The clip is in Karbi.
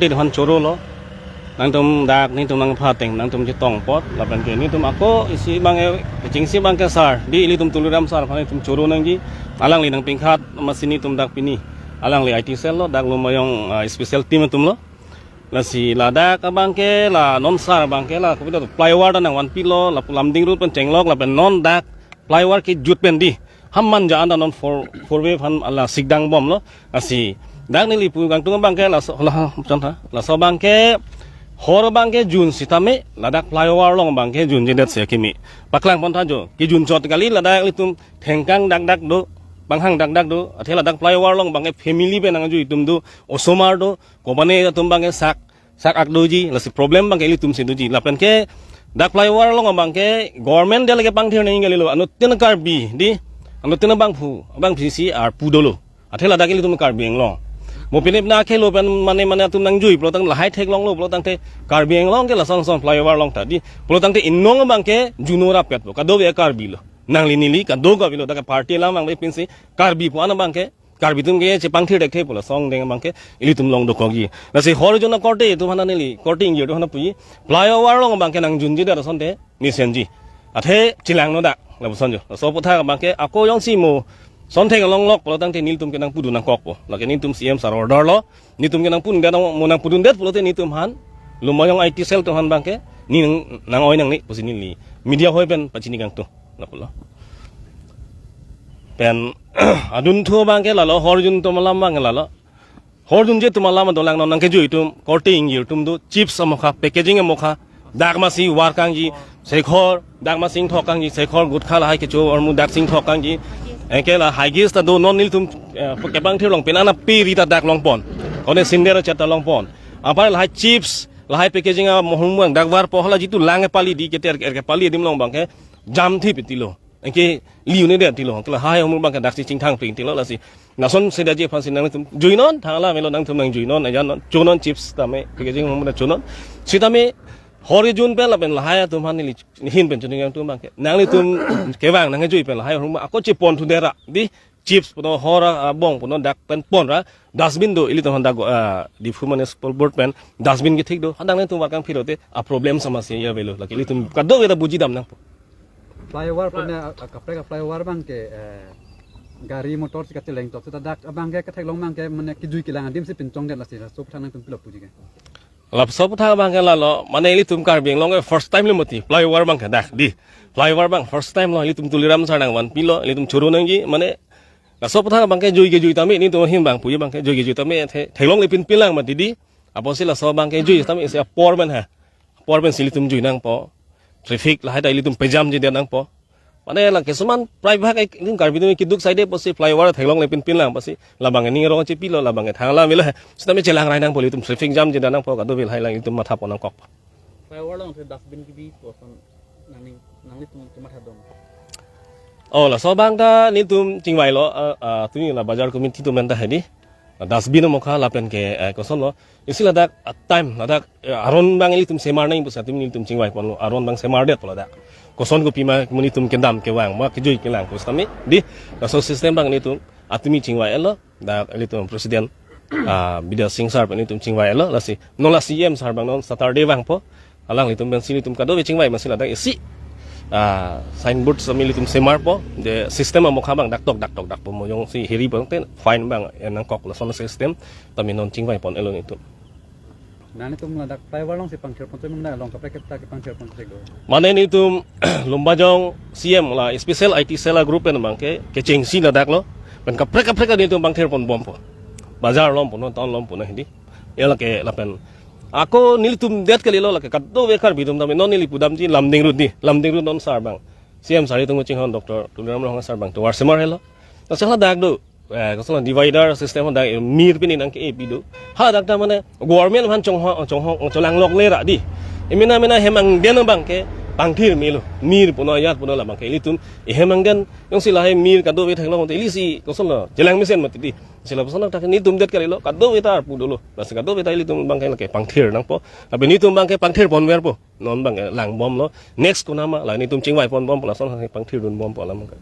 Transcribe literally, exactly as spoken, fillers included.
Ilitum aphan choro lo. Nangtum dak nelitum nangpha ateng nangtum chetong apot lapen ke nelitum ako isi abang e, chingsi abang ke sir, di ilitum Tuliram sir aphan nelitum choro nangji. Alangli nangpingkhat amatsi nelitum dak pini alangli I T cell lo, dak Lumbajong, ah, special team atum lo. Lasi ladak abang ke la non sir abang ke la kopi do flyover ta nangvanpilo, lapu Lumding Road pen chenglok lapen non dak flyover kejut pen di. Ham manja anta non four, four way aphan ala sikdang bomlo. Lasi dak neli pu kangtung abang ke laso, la, chan tha, laso abang ke hor abang ke jun sitame ladak flyover along abang ke junjedet si akimi. Paklang pon tha jo, kejun chot kali, ladak ilitum thengkang dakdak do, banghang dakdak do, athe ladak flyover along abang ke family pen nangjui atum do, osomar do, company atum abang ke sak sak ak doji, lasi problem abang ke ilitum si doji. Lapen ke dak flyover along abang ke government dia lake pangthir nangji kalilo. Anuttin Karbi di, anuttin abangphu, abangpi si arpu dolo. Athe ladak ilitum Karbi Anglong. Mo pine pine akhei lo pen mane mane atum nangjui pulo tang lahai theklonglo pulo tangte Karbi Anglong ke lason son flyover along ta di. Pulo tangte inong abang ke junor apet lo. Kadokave Karbi lo. Nangli neli kadokave lo, dak party alam abang le pinsi Karbi pu-an abang ke Karbi atum ke chepangthir thekthe pu lason deng abang ke ilitum along dokokji. Lasi hor jun akorte atum aphan neli korte ingjir atum aphan puji. Flyover along abang ke nangjunjedet asonte mesenji. Athe chelangno dak, lapuson jo. Laso aputhak abang ke ako jongsi mo sontheng along lok pulo tangte nelitum ke nangpudun nangkokpo. Lake nelitum C M sir order lo. Nelitum ke nangpudundet, mo nangpudundet pulote nelitum aphan, Lumbajong I T cell atum aphan abang ke neli nang, nang-oi nangne pusi neli media hoi pen pachini kangtung. Lapulo. Pen adunthu abang ke lalo, hor jun atum alam abang ke lalo. Hor junje atum alam dolang non nangkejui atum, korte ingjir atum do, chips amokha, packaging amokha, dak masi var kangji, sekhor, dak masi ingthok kangji, sekhor gutkha lahai kecho ahormu dak si ingthok kangji. Anke la Huggies ta do, non nelitum, eh, kepangthir along pen ana pe ri ta dak longpon. Kone sinder chet ta longpon. Apar lahai chips, lahai packaging ahormu dak varpo, hala jitu lang kepali di, keter er kepali adim along abang ke jamthi pitilo. Anke li-un-edet tilo, anke lahai ahormu abang ke dak si chingthang pring tilo, lasi lason sedaji aphan si nangtum juinon, thang alam elo, nangtum nangjuinon, ajan non, chonon chips tame, packaging ahormu ta chonon. Sitame hor jun pen lapen lahai atum aphan neli hin pen choningri kangtung abang ke, nanglitum kevang nangkejui pen lahai ahormu ako chepon thudet ra di, chips puno hor abong puno dak pen pon ra, dustbin do ilitum aphan dak, ah, Diphu Municipal Board pen dustbin kethik do, hadak nangtum var kangphi lote a problem sama si ya velo, lake ilitum kadokave ta buji dam nangpo. Flyover pune, ah, kaprek a flyover abang ke, eh, gari motor si kacheleng chot seta dak abang ke ketheklong abang ke mane kejui kelang adim si pinchongdet, lasi laso aputhak nangtum pilo puji ke. Laso aputhak abang ke lalo, mane ilitum Karbi Anglong ke first time lo mati, flyover abang ke dak di. Flyover abang first time lo, ilitum Tuliram sir nangvanpilo, ilitum choro nangji, mane laso aputhak abang ke jui kejui tame, nelitum ahin abang puji abang ke jui kejui tame, the-, theklongle pinpin lang mati di. Apotsi laso abang ke jui tame isi apor pen ha. Apor pensi ilitum jui nangpo. Traffic lahai ta ilitum pejamjedet nangpo. Mane la kesuman prai bhag ek ilitum Karbi atum keduk saide apotsi flyover theklongle pinpin lang apotsi labang ke ning arong chepilo, labang ke thang alam elo he. Sitame chelang rai nangpo, ilitum traffic jamjedet nangpo, kadokave lahai lang ilitum matha pon nangkok. Flyover along the dustbin kebi puson nangning, nanglitum kematha dong. Oh, laso abang ta nelitum chingvailo, ah, ah, tumi la bazar committee atum anta hedi. Dustbin amokha lapen ke, eh, koson lo. Isi ladak, ah, time, ladak, eh, aron abang ilitum semar nangji pusi atum nelitum chingvai ponlo, aron abang semardet ladak. Koson kopima nelitum kedam kevang, ma kejui kelang pusitame di, laso system abang nelitum atumi chingvailo, dak ilitum president, ah, Bidya Sing sir pen nelitum chingvailo, lasi non la C M sir abang non Saturday vangpo. Alanglitum pensi nelitum kadokave chingvai amatsi ladak isi, ah, signboard sami ilitum semarpo, je system amokha abang daktok daktok dakpo, mo jongsi hiri po te fine abang en nangkok, lason system tame non chingvai pon-elo nelitum. Nanglitum ladak flyover along si pangthir pon tu mena along kaprek kepta kepangthir pon si go. Mane nelitum Lumbajong C M la special I T cell a group pen abang ke kechengsi ladak lo, pen kaprek kaprek nelitum pangthir pon bompo. Bazar along puno, town along puno hedi. Ya lake lapen ako nelitum det kalilo, lake kadokave Karbi atum tame non neli pudamji Lumding Road di, Lumding Road non sir abang, C M sir itum chinghon Doctor Tuliram Ronghang sir abang tovar semar helo. Lasi ladak do, eh, koson divider system dak mir pini nangke-epi do. Hadak ta mane government aphan chonghong chonghong cholanglokle ra di. Emena mena hem angden abang ke pangthir melo. Mir puno, ajat puno, labang ke ilitum ehem angden jongsi lahai mir kadokave theklong te ilisi koson lo chelang mesen mati di. Sila puson ta nelitum det kalilo, kadokave ta arpu dolo. Lasi kadokave ta ilitum abang ke lake pangthir nangpo. Tapi nelitum abang ke pangthir ponverpo. Non abang ke lang bomlo. Next konat ma la nelitum chingvai pon bompo, lason ke pangthir dun bompo alam ke.